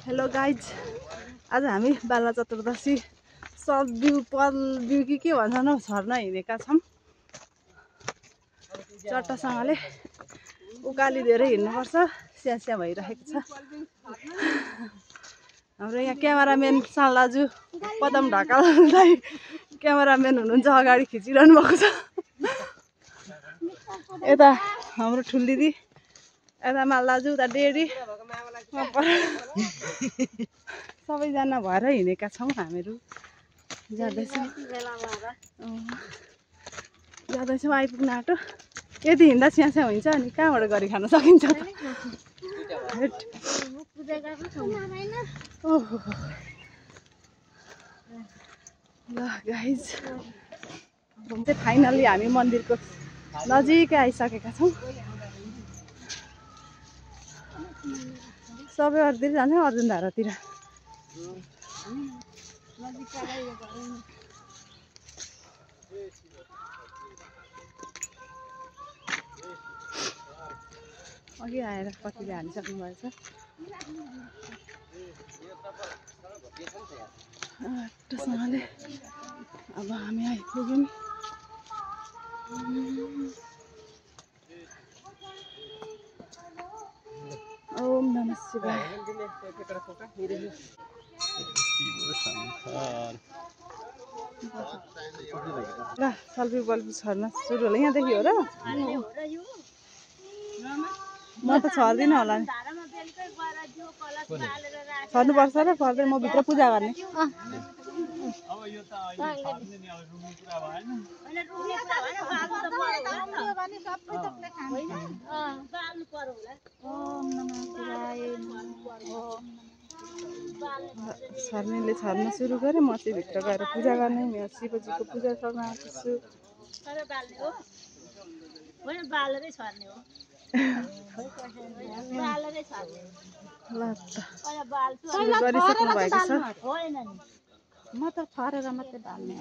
Hello guys, आज हामी बाला चतुर्दशी सब बिउ पल बिउ के भन्छ न छर्न हिँडेका छौँ। चट्टासँगले उकाली दिएर हिँड्नुपर्छ, स्यास्या भइरहेको छ। हाम्रो यहाँ क्यामेराम्यान सालदाजु पदम ढकाललाई क्यामेराम्यान हुनुहुन्छ, अगाडि खिचिरहनु भएको छ। यता हाम्रो ठुल दिदी, यता मालदाजु, उता डेडी, सबैजना भएर हिँडेका छौँ। हामीहरू जाँदैछौँ आइपुग्न आँटो। यदि हिँड्दा स्यास्या हुन्छ अनि कहाँबाट गरी खान सकिन्छ त। ल गाइज, चाहिँ फाइनली हामी मन्दिरको नजिकै आइसकेका छौँ। सबै अर्तिर जान्छ, अर्जुन धारातिर। अघि आएर कतिले हालिसक्नु भएछ। टोसँगले अब हामी आइपुग्यौँ। ओम नमः शिवाय। ल सल्पी बल्पी छर्न सुरु होला यहाँदेखि हो र? म त छर्दिनँ होला नि। छर्नुपर्छ र पर्दैन, म भित्र पूजा गर्ने। छर्नेले छर्न सुरु गरे, म चाहिँ भित्र गएर पूजा गर्ने। मेरो शिवजीको पूजा गर्न आएको छु। ल त सुरु गरिसक्नु भएको छ। म त छरेर मात्रै बाल्ने।